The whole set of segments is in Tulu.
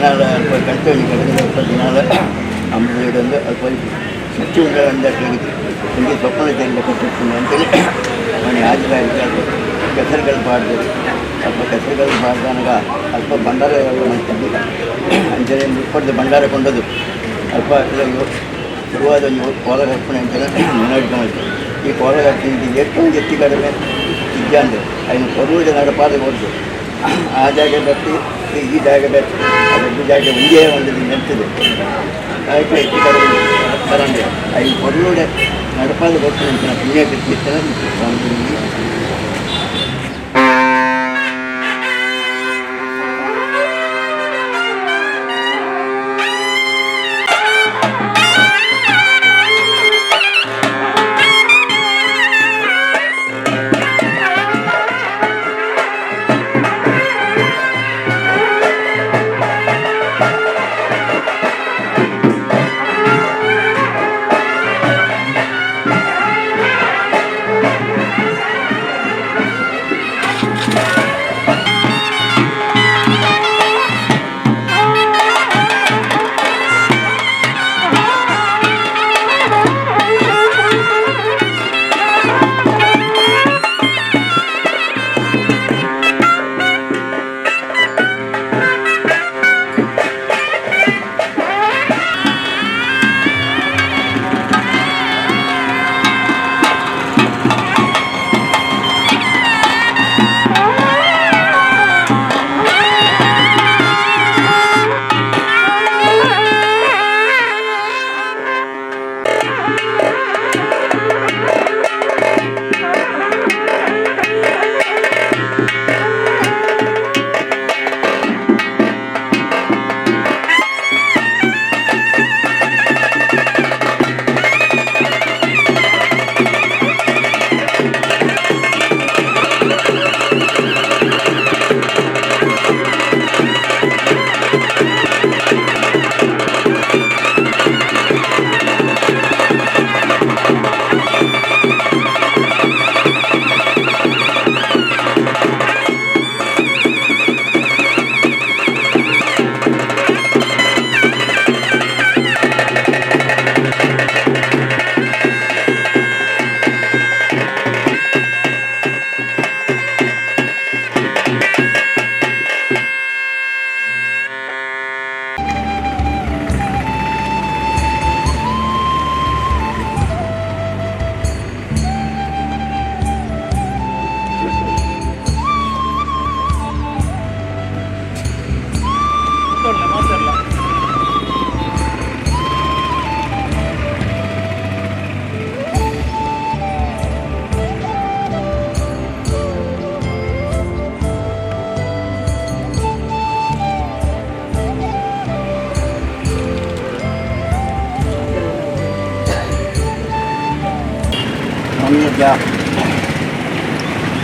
ದಿನಾಲ ಅಲ್ಪ ಕಲ್ತೊಂಜಿ ಗಡಗದ ಅಲ್ಪ ದಿನಾಲ ಅಮೃತ ಇಡೊಂದು ಅಲ್ಪ ಸತ್ಯ ಉಂಡ ಒಂಜಿ ಸ್ವಪ್ನ ತೆರಿದ ಕಟ್ಟಿರ್ತೀನಿ ಅಂತೇಳಿ ಮನೆ ಆಜಿ ಅಲ್ಪ ಕೆಸರುಗಳು ಪಾಡ್ದೆರ್. ಅಲ್ಪ ಕೆಸರುಗಳು ಪಾಡ್ದನಗ ಅಲ್ಪ ಭಂಡಾರ ಮಲ್ತಿದ್ದು. ಅಂಚನೆ ಮುಪ್ಪಡ್ದು ಭಂಡಾರ ಕೊಂಡದು ಅಲ್ಪ ಶುರುವಾದ ಒಂಜಿ ಕೋಲ ಕಲ್ಪನೆ ಅಂಚನೆ ಮುನ್ನಡೆಗೆ ಮಲ್ತೆ. ಈ ಕೋಲ ಕಟ್ಟಿದ್ದು ಎಷ್ಟೊಂದು ಎತ್ತಿ ಕಡಿಮೆ ಇಜ್ಜಾಂಡ್ ಐನ್ ಕೊರ್ಲುಡೆ ನಡಪಾದ ಕೊರ್ದು ಆ ಜಾಗೆ ಬತ್ತಿ ಈ ಜಾಗೆ ಬತ್ತಿ ಆ ಜಾಗೆ ಒಂಜೇ ಒಂದು ನೆಂತದೆ ಆಯ್ತು ಎತ್ತಿ ಕಡಿಮೆ ಬರಂದೆ ಐನ್ ಕೊರ್ಲುಡೆ ನಡಪಾದ ಕೊರ್ದು ಅಂಚಿನ ಪುಣ್ಯ ಕೃತ್ಯ ಸ್ವಾಮಿ.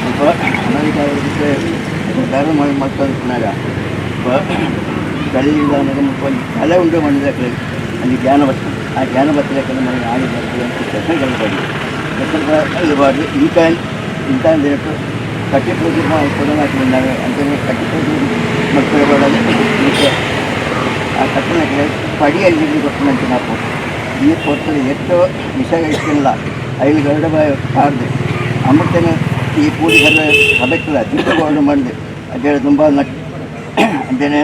ಅಲ್ಪ ಅಮೆರಿಕ ಬೇರೆ ಮಲ್ತೊಂದುಪ್ಪುನಗ ಕಲ್ಲಿದಾನಗ ಮುಲ್ಪ ಒಂಜಿ ಕಲೆ ಉಂಡು ಮಣ್ಣದಕ್ಲೆ ಒಂಜಿ ಜ್ಞಾನ ಬರ್ತದೆ. ಆ ಜ್ಞಾನ ಬತ್ತದಕ್ಕೆ ಮನೆ ಆಡಿ ಬರ್ತದೆ ಅಂತ ಕೆಸರುಗಳು ಬಡಿ ಕೆಸರು ಬಾರ್ದು ಇಂಥ ಇಂಥ ದಿನಕ್ಕೆ ಕಟ್ಟಿ ಪೂಜೆ ಕೊಡೋದಾಕಿದ್ದಾರೆ ಅಂತಂದರೆ ಕಟ್ಟಿ ಪೂಜೆ ಮಕ್ಕಳು ಮತ್ತೆ ಆ ಕಟ್ಟಣಕ್ಕೆ ಪಡಿಯಲ್ಲಿ ಕೊಟ್ಟನಂತೆ ನಾವು ಈ ಪೊರ್ತುಡು ಎಷ್ಟೋ ವಿಷ ಇತ್ತಿಲ್ಲ ಐದು ಗರುಡ ಪಾಡ್ದು ಅಮೃತನ ಈ ಪೂಜೆ ಸಭೆಕ್ಕಿಲ್ಲ ದೀಪಗಳು ಮಾಡಿದೆ ಅದೇ ತುಂಬ ನಟ್ ಅಂಚನೆ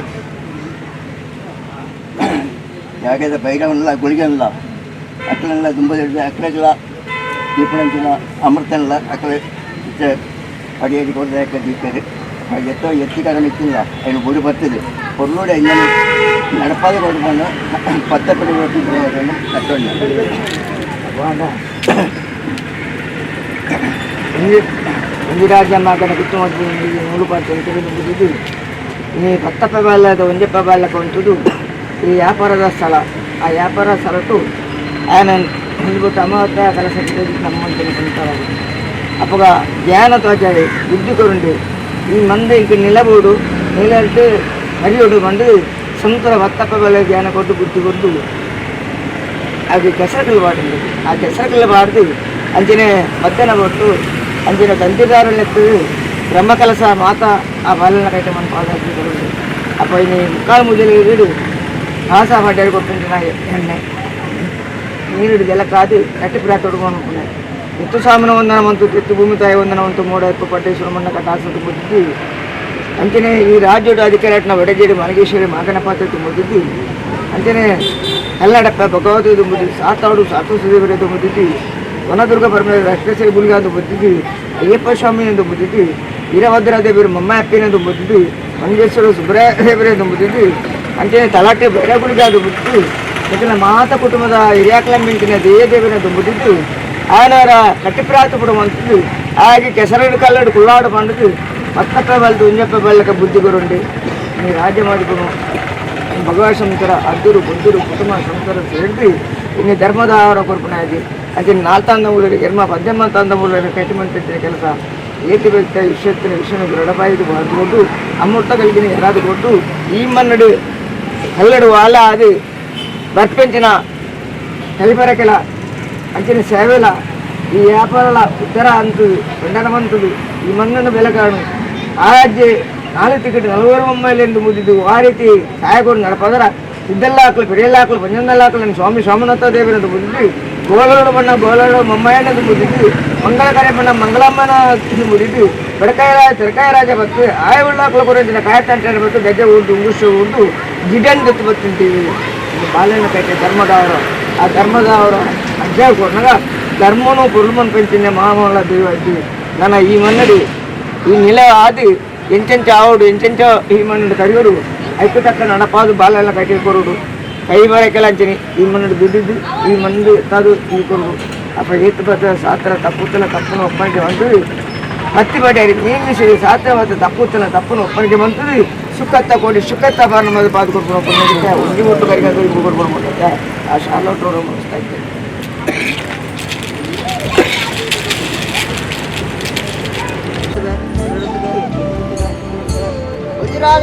ಜಾಗದ ಭೈರವನ್ನೆಲ್ಲ ಗುಳಿಗೆಲ್ಲ ಅಕ್ಕಲೆಲ್ಲ ತುಂಬ ಅಕ್ಕಲೆಲ್ಲ ದೀಪನಂಚಿನ ಅಮೃತನೆಲ್ಲ ಅಕ್ಕಲೆ ಪಡಿಯಡಿ ಕೊಡ್ದಾಕ ದೀಪರು ಎತ್ತೋ ಎತ್ತಿ ಕಾರಣ ಇತ್ತಿಲ್ಲ ಐನು ಗುಡಿ ಬರ್ತದೆ పొర్లుడు ಎಂಜನ ನಡಪಾದ ಕೊಡ್ಕೊಂಡು ಪತ್ತ ಪಡಿ ಕಟ್ಟೋಣ. ಒಂಜಿ ಒಂಜಿ ರಾಜ್ಯ ಮಾತನ ಕಿತ್ತು ಮಲ್ಪುನ ನೂಲು ಪಾತ್ರ ಬಿದ್ದು ಈ ಪತ್ತಪ್ಪ ಬಾಲ್ಯದ ಒಂಜಪ್ಪ ಬಾಲ್ಯಕ ಉಂಟುದು ಈ ವ್ಯಾಪಾರದ ಸ್ಥಳ. ಆ ವ್ಯಾಪಾರ ಸ್ಥಳಟು ಆಯನ ಹೊಂದ್ಬಿಟ್ಟು ಅಮಾವತ ಕಲಸ ನಮ್ಮಂತನ ಕುಂತಾರ. ಅಪ್ಪಗ ಜ್ಞಾನ ತೋಜಾಡಿ ಬುದ್ಧಿ ಕೊರುಂಡು ಈ ಮಂದ ಇಂಕ ನಿಲಬೋಡು ನಿಲಟ್ಟು ಹರಿಯೋಡು ಬಂದು ಸಂತರ ಬತ್ತಪ್ಪ ಬೆಲೆ ಜ್ಞಾನ ಕೊಟ್ಟು ಬುದ್ಧಿ ಕೊಟ್ಟು ಅದು ಕೆಸರುಕಲ್ಲು ಬಾಡುಂಡು. ಆ ಕೆಸರುಕಲ್ಲು ಬಾಡ್ದು ಅಂಚನೆ ಮಧ್ಯಾಹ್ನ ಕೊಟ್ಟು ಅಂಚನೆ ತಂತಿದಾರನೆತ್ತು ಬ್ರಹ್ಮಕಲಸ ಮಾತಾ ಆ ಬಾಲನ ಕೈಟ ಮನ್ ಪಾದಾಕಿ ಕೊರುಂಡು. ಅಪ್ಪ ಇನ್ನು ಮುಕ್ಕಾಲು ಮುಜಲು ಆಸಾ ಪಡ್ಡಾರು ಕೊಡ್ತಿನ ಎಣ್ಣೆ ನೀರು ಜಲಕಾದು ಕಟ್ಟಿ ಪ್ರಾತೊಡ್ಕೊಂಡು ಎತ್ತು ಸಾಮನ ವಂದನವಂತು ತೆತ್ತು ಭೂಮಿ ತಾಯಿ ವಂದನವಂತು ಮೋಡ ಎಪ್ಪು ಪಟ್ಟೇಶ್ವರ ಮಣ್ಣ ಕಟಾಸು ಮುದ್ದಿದ್ದು ಅಂಚನೆ ಈ ರಾಜ್ಯದ ಅಧಿಕಾರಟ್ನ ವಡಗೇರಿ ಮಲಗೇಶ್ವರಿ ಮಾಗನ ಪಾತ್ರ ಮುದ್ದಿದ್ದು ಅಂಚನೆ ಕಲ್ಲಡಪ್ಪ ಭಗವತಿ ಮುದ್ದಿದ್ದು ಸಾತಾಡು ಸಾತು ಸುದೇವರದು ಮುದ್ದಿದ್ದು ವನದುರ್ಗ ಪರಮೇಶ್ವರ ರಕ್ಷೇಶ್ವರಿ ಬುಲ್ಗಾದು ಮುದ್ದಿದ್ದು ಅಯ್ಯಪ್ಪ ಸ್ವಾಮಿ ಎಂದು ಮುದ್ದಿದ್ದು ವೀರಭದ್ರ ದೇವರು ಮಮ್ಮ ಅಪ್ಪಿನೆಂದು ಮುದ್ದಿದ್ದು ಮಂಜೇಶ್ವರ ಸುಬ್ರಾಯ ದೇವರೆಂದು ಮುದ್ದಿದ್ದು ಅಂಚನೆ ತಲಾಟೆ ಬೈರಗುಳಿಗಾದು ಮುದ್ದಿದ್ದು ಇತನ ಮಾತ ಕುಟುಂಬದ ಹಿರಿಯಾಕಲಂಬಿಂಟಿನ ದೇಯ ದೇವರೆಂದು ಮುದ್ದಿದ್ದು ಆಯನವರ ಕಟ್ಟಿಪ್ರಾತ ಬಿಡುವಂಥದ್ದು ಹಾಗೆ ಕೆಸರಡು ಕಲ್ಲಡು ಕುಳ್ಳಾಡು పండుದು పత్తప్ప బలదు ఉంజప్ప బల్లక బుద్ధి గురుండి నీ రాజ్యమాధిపము భగవత్ సంసర అద్దురు బుద్ధురు కుటుంబ సంసర ಸೇರಿ ಇನ್ನು ಧರ್ಮದಾವರ ಕೊರ್ಪುನಾಗಿ ಅದು ನಾಲ್ತಾಂದಮೂಲರು ಎರ್ಮ ಪದ್ದೆಮ್ಮ ತಾಂದಮೂಲರು ಕಟ್ಟಿಮಂತಿದ್ದ ಕೆಲಸ ಏತಿ ವ್ಯಕ್ತ ವಿಶ್ವತ್ತಿನ ವಿಶ್ವನ ದೃಢಪಾಯಿದು ಬಾರ್ದು ಅಮೃತ కలిగిన ఎరాదు కొట్టు ఈ మన్నడు కల్లడు వాళ్ళ అది బర్పించిన కలిపరకెల అంచిన సేవల ఈ వ్యాపారాల ఉత్తర అంతుడు వండనమంతుడు ఈ మన్నను ಬೆಲಗಾನು ಆರಾಜ್ಯ ನಾಲ್ಕು ಟಿಕೆಟ್ ನಲವರು ಮೊಮ್ಮೈಲೆಂದು ಮುದ್ದಿದ್ದು ಆ ರೀತಿ ಸಹಾಯಕೊಂಡು ನಡಪದರ ಇದ್ದೆಲ್ಲ ಹಾಕಲು ಪೆರಿಯಲ್ಲ ಹಾಕಲು ಪಂಜಂದೆಲ್ಲ ಹಾಕಲು ಸ್ವಾಮಿ ಸೋಮನಾಥ ದೇವರಂದು ಮುದ್ದಿದ್ದು ಗೋಲೋಡು ಬಣ್ಣ ಗೋಲೋಡು ಮೊಮ್ಮಯ್ಯನದು ಮುದ್ದಿದ್ದು ಮಂಗಳ ಕಾರ್ಯಬಣ್ಣ ಮಂಗಳಮ್ಮನ ಮುದ್ದಿದ್ದು ಬೆಡಕಾಯ ತೆರಕಾಯ ರಾಜ ಬತ್ತು ಆಯವುಳ್ಳಾಕಲು ಕೊರಂಚಿನ ಕಾಯತಂಟ ಬತ್ತು ಗಜ್ಜೆ ಉಂಟು ಉಂಗುಸು ಉಂಟು ಜಿಡನ್ ಗೊತ್ತು ಬತ್ತಿಂತೀವಿ ಬಾಲ್ಯನ ಕೈತೆ ಧರ್ಮದವರು ಆ ಧರ್ಮದವರು ಅಜ್ಜ ಕೊಡ್ನಾಗ ಧರ್ಮನು పొరుమను పెంచిన మామూల దేవు ನನ್ನ ಈ ಮನ್ನಡಿ ಈ ನೆಲ ಆದಿ ಎಂಚೆಂಚ ಆವಡು ಎಂಚೆಂಚ ಈ ಮನ್ನಡು ಕರಿಯೋಡು ಐಕು ತಕ್ಕ ನಡಪಾದು ಬಾಲೆಲ್ಲ ಕಟ್ಟಿ ಕೊರುಡು ಕೈ ಬರಕೆಲ್ಲ ಅಂಚನಿ ಈ ಮನ್ನಡು ದುಡ್ಡಿದ್ದು ಈ ಮಣ್ಣು ಎತ್ತಾದು ಈ ಕೊರುಡು ಅಪ್ಪ ಏತು ಬತ್ತ ಸಾತ್ರ ತಪ್ಪುತ್ತಲ ತಪ್ಪುನ ಒಪ್ಪಣಿಕೆ ಬಂತದು ಹತ್ತಿ ಬಡ್ಯಾರಿ ಮೀನು ಸಾತ್ರ ಮತ್ತು ತಪ್ಪುತ್ತಲ ತಪ್ಪುನ ಒಪ್ಪಣಿಕೆ ಬಂತದು ಸುಖತ್ತ ಕೊಡಿ ಸುಖತ್ತ ಬಾರ ನಮ್ಮದು ಪಾದು ಕೊಡ್ಕೊಂಡು ಒಪ್ಪಣಿಕೆ ಒಂಜಿ ಒಟ್ಟು ಕರಿಗ ಕೊಡ್ಕೊಂಡು ಆ ಶಾಲೋಟ್ ರೋಡ್ ಮುಗಿಸ್ತಾ ಇದ್ದೇನೆ.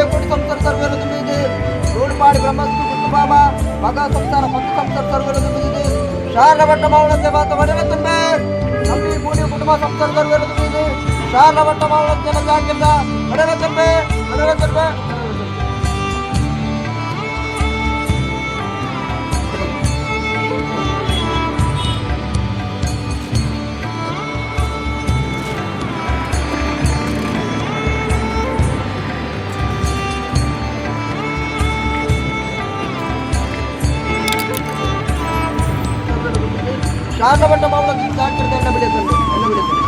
ಕೋಟಿ ಸಂಸಾರ ಸರ್ವೇರು ತುಂಬಿದೆ ರೋಡ್ಪಾಡಿ ಬ್ರಹ್ಮಸ್ತು ಗುತ್ತುಬಾಮ ಮಗ ಸಂಸಾರ ಪತ್ತು ಸಂಸಾರ ಸರ್ವೇರು ತುಂಬಿದೆ ಶಾರಭಟ್ಟ ಮೌಳಂತೆ ಮಾತ ಮಡವೆ ತುಂಬೆ ನಂಬಿ ಕೂಡಿ ಕುಟುಂಬ ಸಂಸಾರ ಸರ್ವೇರು ತುಂಬಿದೆ ಶಾರಭಟ್ಟ ಮೌಳಂತೆ ಜಾಕಿರ್ದ ಮಡವೆ ತುಂಬೆ ಮಡವೆ ತುಂಬೆ. ಶಾರಭಟ್ಟ ಮೌಳಂತೆ ಜಾಕಿರ್ದ ಎಣ್ಣ ಬಿಡಿಯತ್ತಂತೆ ಎಣ್ಣ ಬಿಡಿಯತ್ತಂತೆ.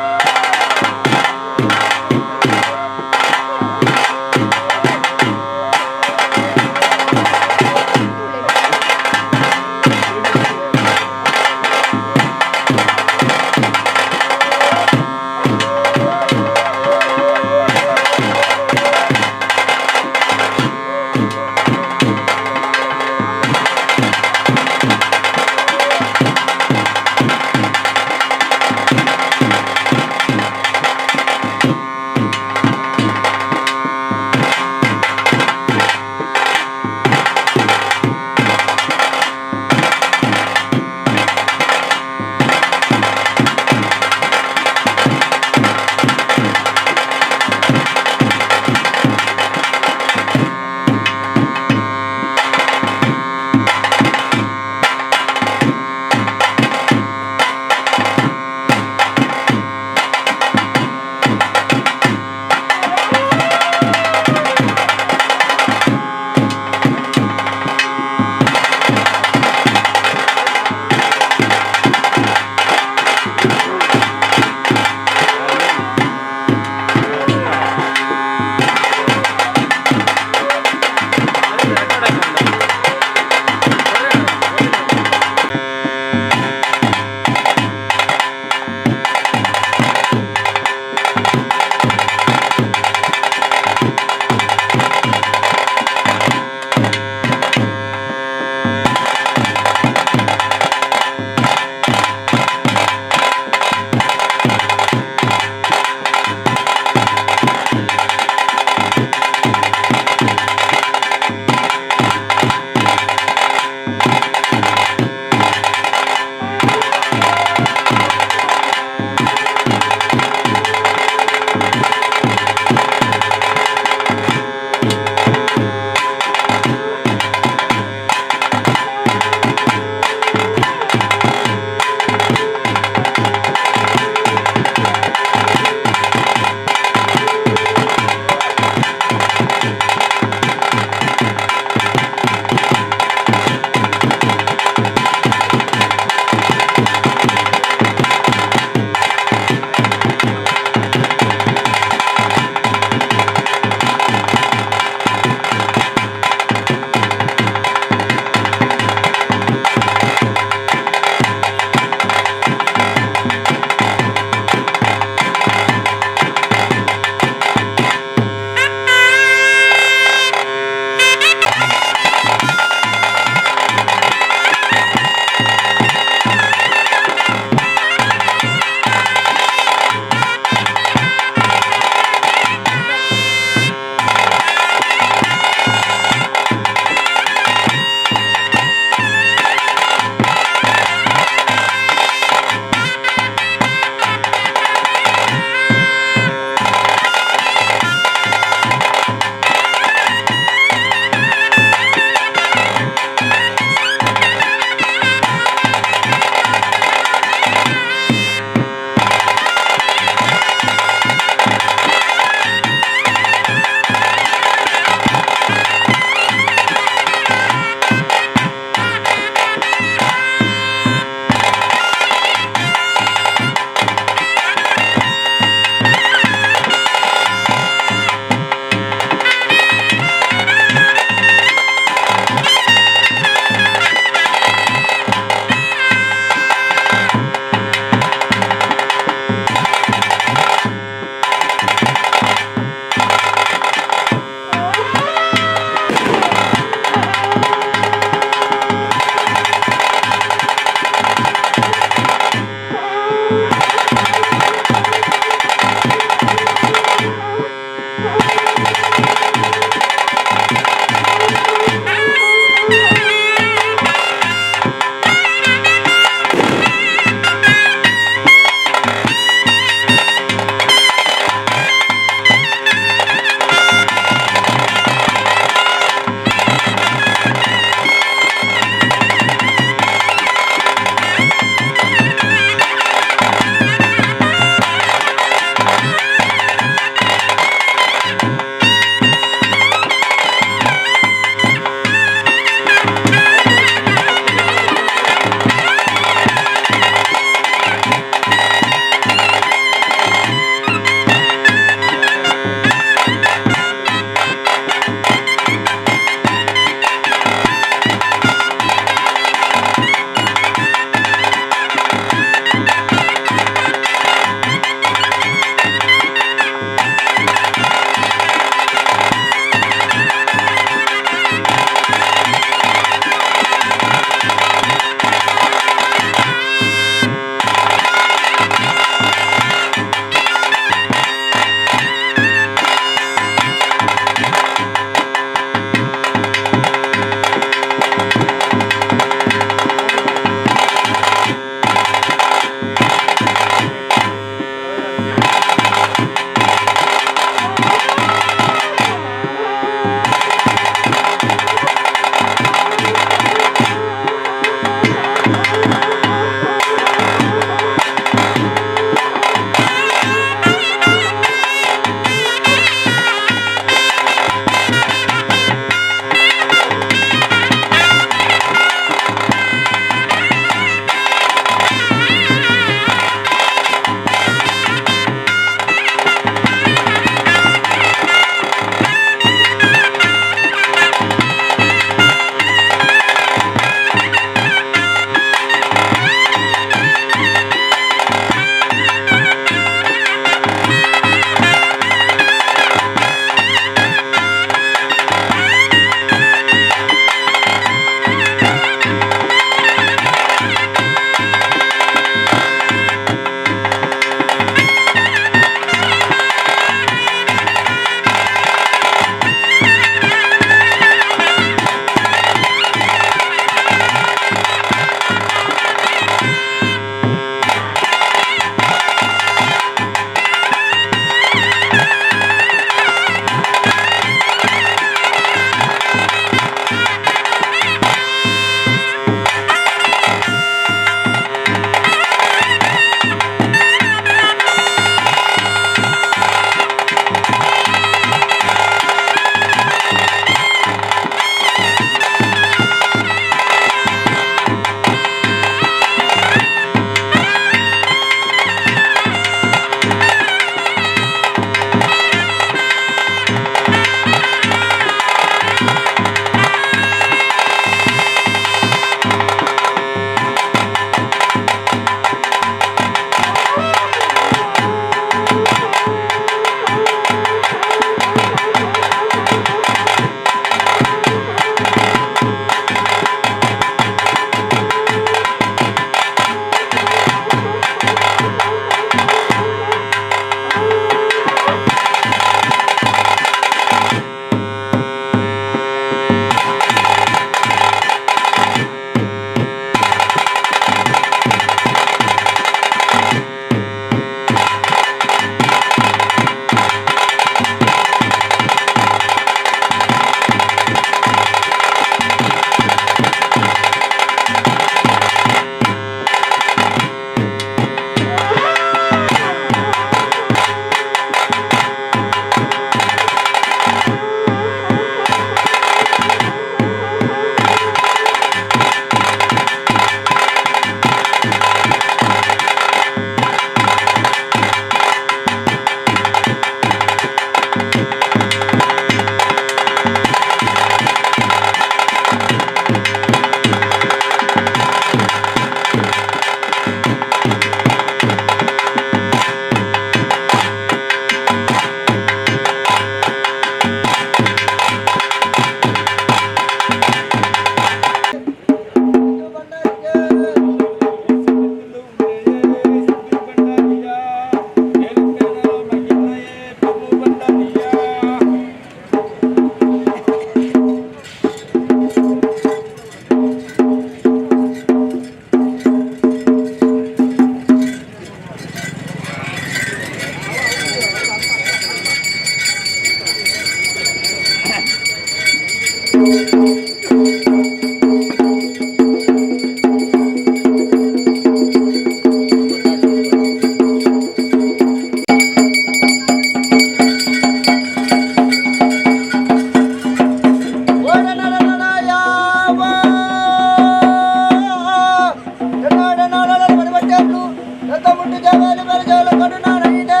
ಪುಟ್ಟು ಜವಲು ಬೆಳಜೋಲು ಕೊಡು ನಾನೈನೆ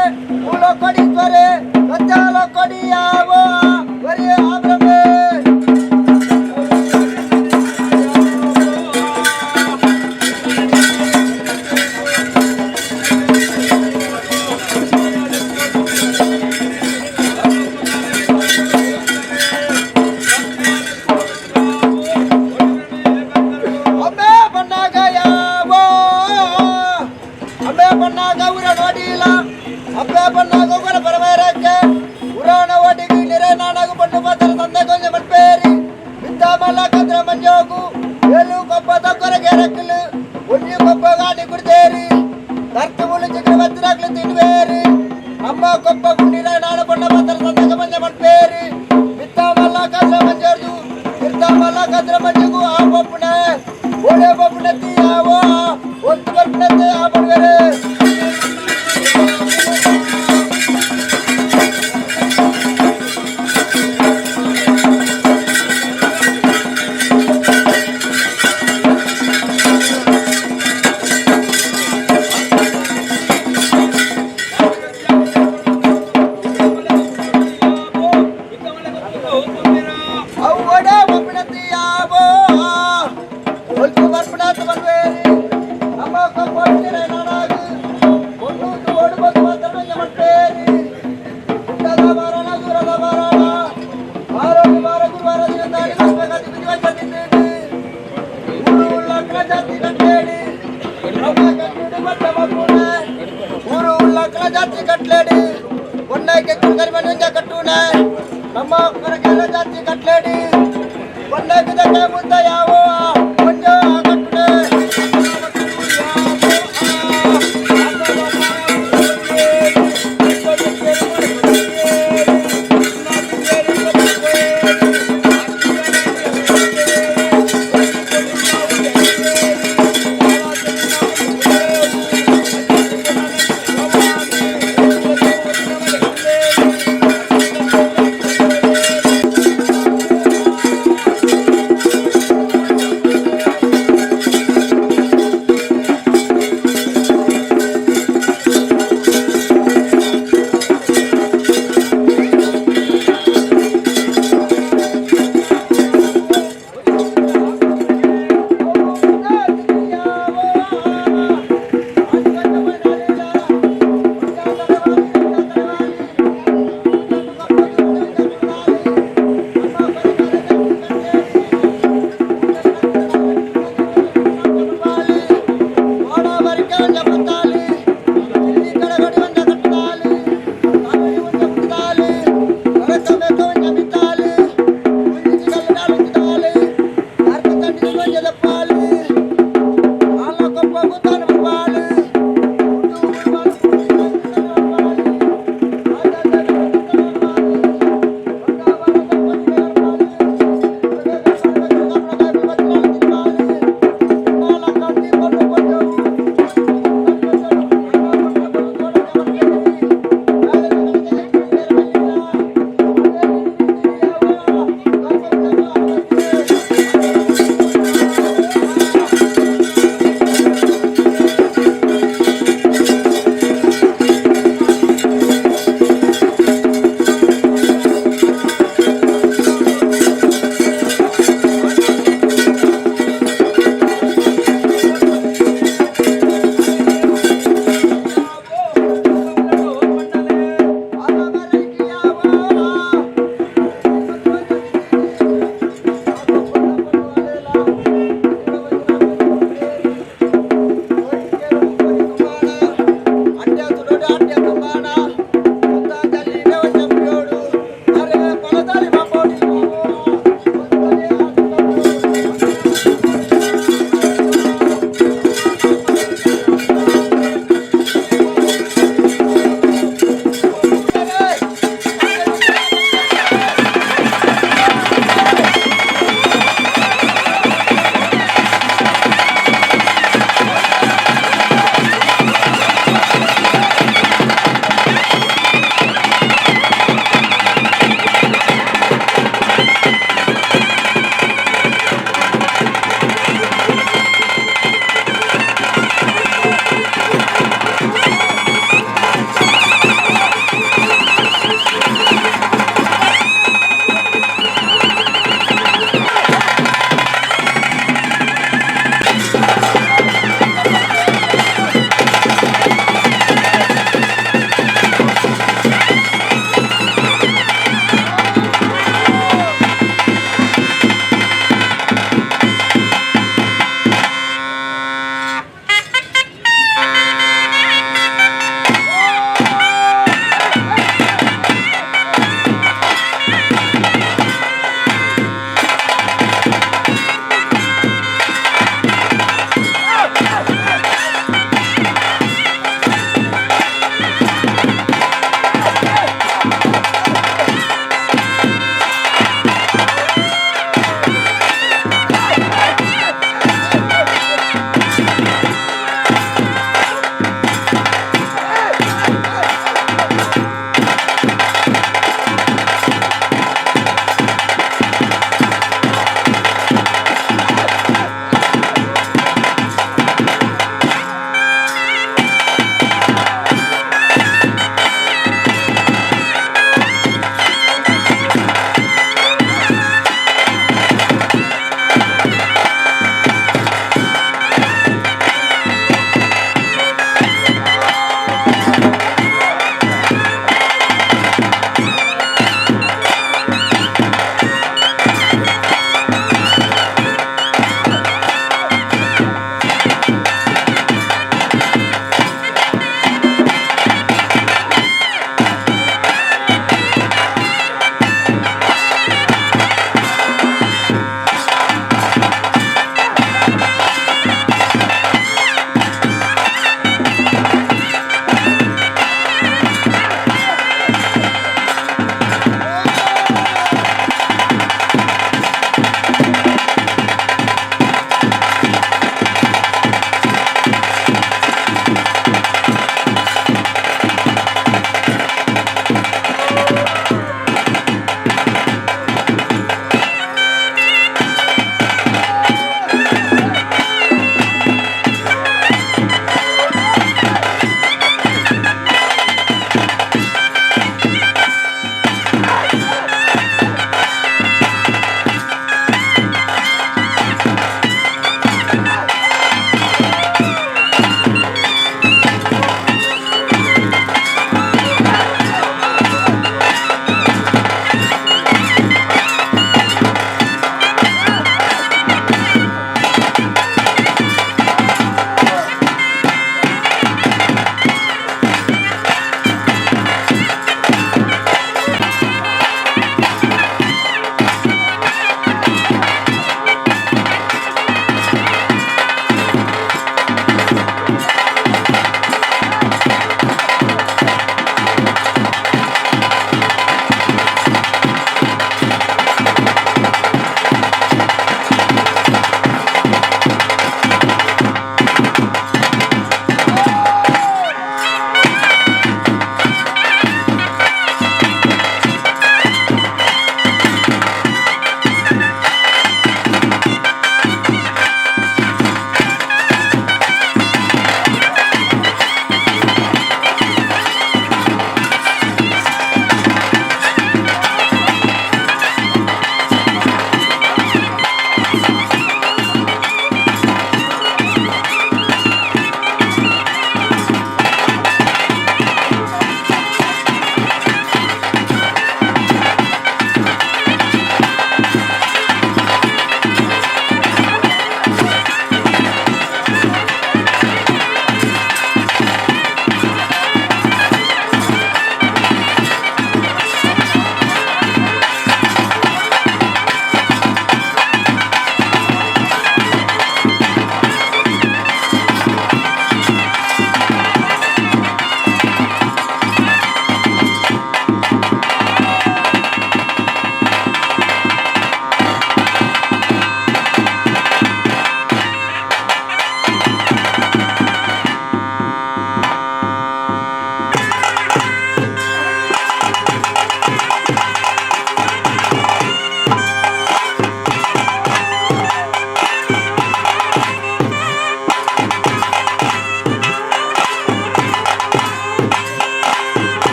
ಉಲೋ ಕೊಡಿ ತ್ವರೆ ಕಚ್ಚಾಲ ಕೊಡಿ ಯಾವೋ ವರಿ ಆಬ್ರಮೆ. ಅಮ್ಮೆ ಬಣ್ಣಾಗ ಯಾವೋ ಅಮ್ಮೆ ಬಣ್ಣಾಗ ಉರ ನೋಡಿಲ್ಲ ಅಪ್ಪೆ ಬಣ್ಣಾಗ ಉರ ಪರಮೇರಕ್ಕೆ ಉರಾಣ ಒಡಿಗೆ ನಿರೆ ನಾನಾಗ ಬಣ್ಣು ಮಾತ್ರ ತಂದೆ ಕೊಂಜ ಮನ್ಪೇರಿ ಬಿದ್ದಾಮಲ್ಲ ಕದ್ರ ಮಂಜೋಗು ಏಳು ಕೊಪ್ಪ ತಕ್ಕೊರಗೆ ರಕ್ಕಲು ಒಂಜಿ ಕೊಪ್ಪ ಗಾಡಿ ಕುಡ್ತೇರಿ ದರ್ತು ಮುಳ್ಳು ಚಿಕ್ಕ ಬತ್ತಿರಾಗ್ಲು ತಿನ್ವೇರಿ ಅಮ್ಮ ಕೊಪ್ಪ ಗುಂಡಿರ ನಾಡು ಬಣ್ಣ ಮಾತ್ರ ತಂದೆ ಮಂಜ ಮನ್ಪೇರಿ ಬಿತ್ತಾಮಲ್ಲ ಕದ್ರ ಮಂಜೋರ್ದು ಬಿತ್ತಾಮಲ್ಲ ಕದ್ರ ಮಂಜಗು ಆ ಪಪ್ಪುನೆ ಓಡೆ ಪಪ್ಪುನೆ ತೀಯಾವೋ ಒತ್ತು ಪಪ್ಪುನೆ ಆ ಬಡ್ವೇರೆ. ಅವ್ವಡೆ ಒಪ್ಪಿನತಿಯಾವೋ ಒಲ್ತು ಬರ್ಪಣಾತ ಬಲ್ವೇರಿ ನಮ್ಮ ಕೊಟ್ಟಿರ ನಾನಾಗು ಒಂದು ಓಡು ಬಂದು ಮಾತ್ರ ಮಟ್ಟೇರಿ ಗುಡ್ಡದ ಬಾರಣ ದೂರದ ಬಾರಣ ಬಾರೋಡಿ ಬಾರ ಗುರುವಾರ ದಿನ ದಾಡಿ ಬರ್ಬೇಕಾದ ಬಿಡಿ ಊರು ಉಳ್ಳಕ್ರ ಜಾತಿ ಕಟ್ಟೇಡಿ ನಮ್ಮ ಕಟ್ಟುಡಿ ಮಟ್ಟ ಮಕ್ಕುನೆ ಊರು ಉಳ್ಳಕ್ರ ಜಾತಿ ಕಟ್ಲೇಡಿ ಒಣ್ಣೆ ಕೆಕ್ಕುಲ್ ಕರಿಮಣಿ ಕಟ್ಟುನೆ ನಮ್ಮ ಕೊರಗೆಲ್ಲ ಜಾತಿ ಕಟ್ಲೇಡಿ ಒಣ್ಣೆ ಗಿದಕ್ಕೆ ಮುದ್ದ ಯಾವೋ ಒಂಜೋ ಕಟ್ಟುನೆ.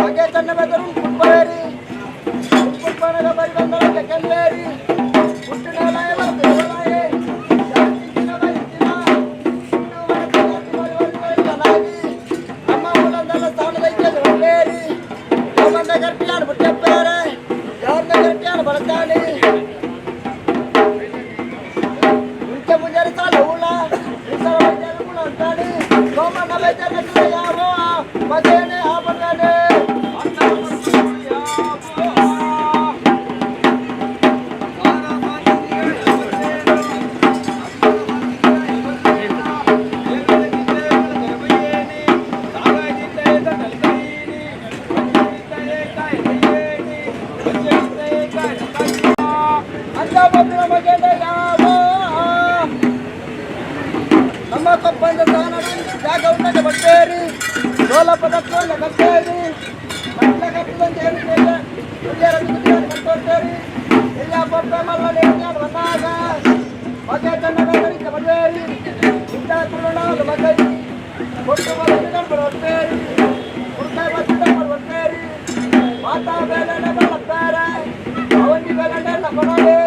ಮಗೆ ತನ್ನ ಬೆದರು ಕುಪ್ಪವೇರಿ ಕುಪ್ಪನಗ ಬರಿ ಬಂದರ ಕೆಲ್ಲೇರಿ ಹುಟ್ಟಿನಲಾಯ ಬರ್ತೇವಲಾಯೆ ಅಮ್ಮ ಮೂಲಂದಲ್ಲ ಸ್ಥಾನದೈತೆ ಒಳ್ಳೇರಿ ಬಂದ ಗರ್ಭಿಯಾನ ಬುಟ್ಟಪ್ಪೇರೆ ಯಾರ್ದ ಗರ್ಭಿಯಾನ ಬಳತಾನೆ ಇಂಚ ಮುಂಜಾನೆ ತಾಳ ಉಳ ಇತರ ವೈದ್ಯರು ಕೂಡ ಅಂತಾನೆ ಸೋಮಣ್ಣ ವೈದ್ಯರ ಯಾವ ಮಗೇನೆ ಆಪರ್ಗಾನೆ ಅಂತ ಒಬ್ಬರ ಮಗೇನೆ ಯಾವ ನಮ್ಮ ಕಪ್ಪಂದ ಸ್ಥಾನ ಜಾಗ ಉಂಟಾಗ ಬಟ್ಟೇರಿ ಸೋಲಪ್ಪದ ತೋಲ ಕಟ್ಟೇರಿ ಮಟ್ಲ ಕಟ್ಟದಂತ ಹೇಳಿ ಕಟ್ಟೋರ್ತೇರಿ ಎಲ್ಲ ಪೊಪ್ಪೆ ಮಲ್ಲ ಬಂದಾಗ ಮಗೆ ತನ್ನ ಬೆದರಿಕೆ ಬಡವೇರಿ ಇಂಥ ಕುರುಣ ಮಗೈ ಕೊಟ್ಟು ಮಲಗಿದ ಬರ್ತೇರಿ ಕುರ್ತಾಯಿ ಬಚ್ಚಿದ ಬರ್ತೇರಿ ಮಾತಾ ಬೇಲನೆ ಬಲತ್ತಾರೆ ಅವಂದಿ ಬೇಲನೆ ಕೊಡೋದೆ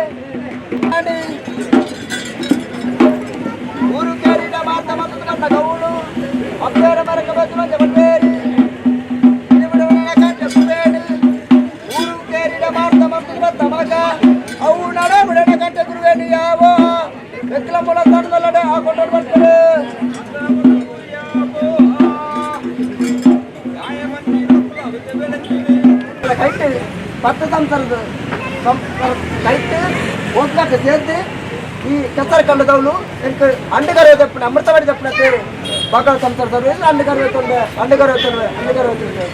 ಊರು ಕೇರಿದ ಮಾತ ಮತ್ತು ಕಣ್ಣ ಗೌಳು ಅಪ್ಪೇರ ಮರಕ ಬದ್ದು ಬಲ್ವೇರಿ ಊರು ಕೇರಿದ ಮಾರ್ತ ಮತ್ತು ಬತ್ತ ಮಗ ಅವು ನಡ ಬಿಡಣ ಕಂಟೆ ಗುರುವೇಣಿ ಯಾವ ಬೆಕ್ಕಲ ಮೂಲ ಸ್ಥಾನದಲ್ಲಡೆ ಆ ಕೊಂಡೋಡ್ ಬರ್ತಾರೆ. ಕೈಟ್ ಪತ್ತು ಸಂಸಾರದ ಕೈಟ್ ಹೋಗ್ಲಾಕ ಸೇರ್ದು ಈ ಕೆಸರು ಕಲ್ಲದವಳು ಎಂಕ್ ಅಂಡುಗರ ತಪ್ಪಣ ಅಮೃತವಾಡಿ ತಪ್ಪಣ ತೇರು ಬಾಕಲ ಸಂಸಾರದವರು ಅಂಡುಗರ ತೊಂದೆ ಅಂಡುಗರ ತೊಂದೆ ಅಂಡುಗರ ತೊಂದೆ.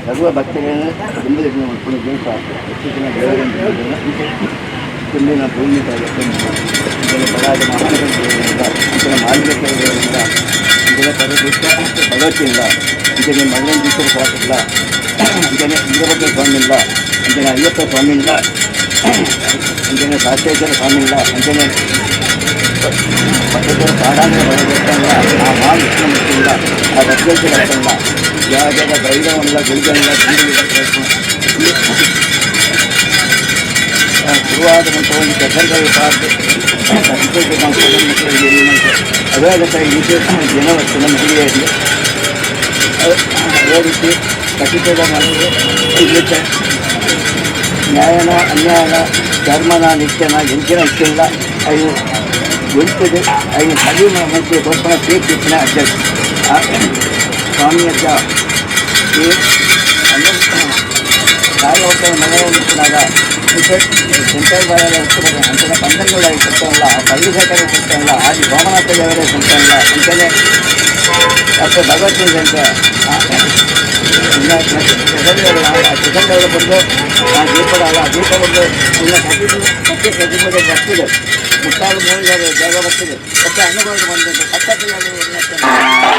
ಸರ್ವ ಭಕ್ತರನ್ನು ದುಂಬುದಿನ ಮಲ್ಪುನ ದೀಪ ಹೆಚ್ಚಿನ ದೇವರನ್ನು ತುಂಬಿನ ಭೂಮಿ ಅಂಚನೆ ಬಡಾದ ಮಹಾನಗರ ದೇವರಿಂದ ಅಂಚನೆ ಮಾಲಿಕ ದೇವರಿಂದ ಅಂಚನೆ ಪರದೀಪ ಭಗವತಿಯಿಂದ ಅಂಚನೆ ಮಲ್ಲಂಜೀಶ್ವರ ಸ್ವಾಮಿಲ್ಲ ಅಂಚನೆ ವೀರಭದ್ರ ಸ್ವಾಮಿಲ್ಲ ಅಂಚನೆ ಅಯ್ಯಪ್ಪ ಸ್ವಾಮಿಲ್ಲ ಅಂಚನೆ ಸಾತ್ಯೇಶ್ವರ ಸ್ವಾಮಿಲ್ಲ ಅಂಚನೆ ಪಕ್ಕದ ಪಾಡಾಂಗ ಬರಬೇಕಲ್ಲ ಆ ಮಹಾವಿಷ್ಣು ಆ ರತ್ನೇಶ್ವರ ಜಾಗದ ಭೈರವಲ್ಲ ಗುಳಿಗಲ್ಲ ಶುರುವಾದ ನಂತರ ಒಂದು ಕೆಸರುಗಳು ಪಾರ್ಕ್ ಅದೇ ರೀತಿ ಜನವರ್ತನ ಮಹಿಳೆಯಲ್ಲಿ ಅದೇ ರೀತಿ ಕಟ್ಟಿದ ಮತ್ತು ನ್ಯಾಯನ ಅನ್ಯಾಯನ ಧರ್ಮನ ನಿತ್ಯನ ಎಂಚಿನ ಇಚ್ಛೆಲ್ಲ ಅವು ಒಳಿತದೆ ಅವು ಸರಿ ಮತ್ತು ಕೊಪ್ಪಳ ತೀರ್ಪಿನ ಅಧ್ಯಕ್ಷ ಸ್ವಾಮಿ ಅಜ್ಜ ಈ ಕಾಯೊಟ್ಟ ಮನೆಯಲ್ಲಿ ಸೆಂಟ್ರಲ್ ಬಾಯಾದ ಅಂಚನೆ ಪಂಚಂಗಳ ಸುತ್ತಲ್ಲ ಪಳ್ಳಿ ಸಕ್ಕರೆ ಸುತ್ತಲ್ಲ ಆದಿ ಸೋಮನಾಥ ದೇವರೇ ಸುತ್ತಲ್ಲ ಅಂಚನೆ ಮತ್ತು ಭಗವತಿ ಸಂತೆ ಕಿಸಂದೇವರು ಬಂದು ಆ ದೀಪದ ಅಲ್ಲ ದೀಪ ಬಂದು ಇನ್ನು ಕಟ್ಟಿ ಕಟ್ಟಿಗೆ ಬರ್ತದೆ ಮುಟ್ಟಾಲು ಮೂರು ಜಾಗ ಬರ್ತದೆ ಮತ್ತೆ ಅನುಭವ ಬಂದದ್ದು ಪಕ್ಕದಲ್ಲಿ.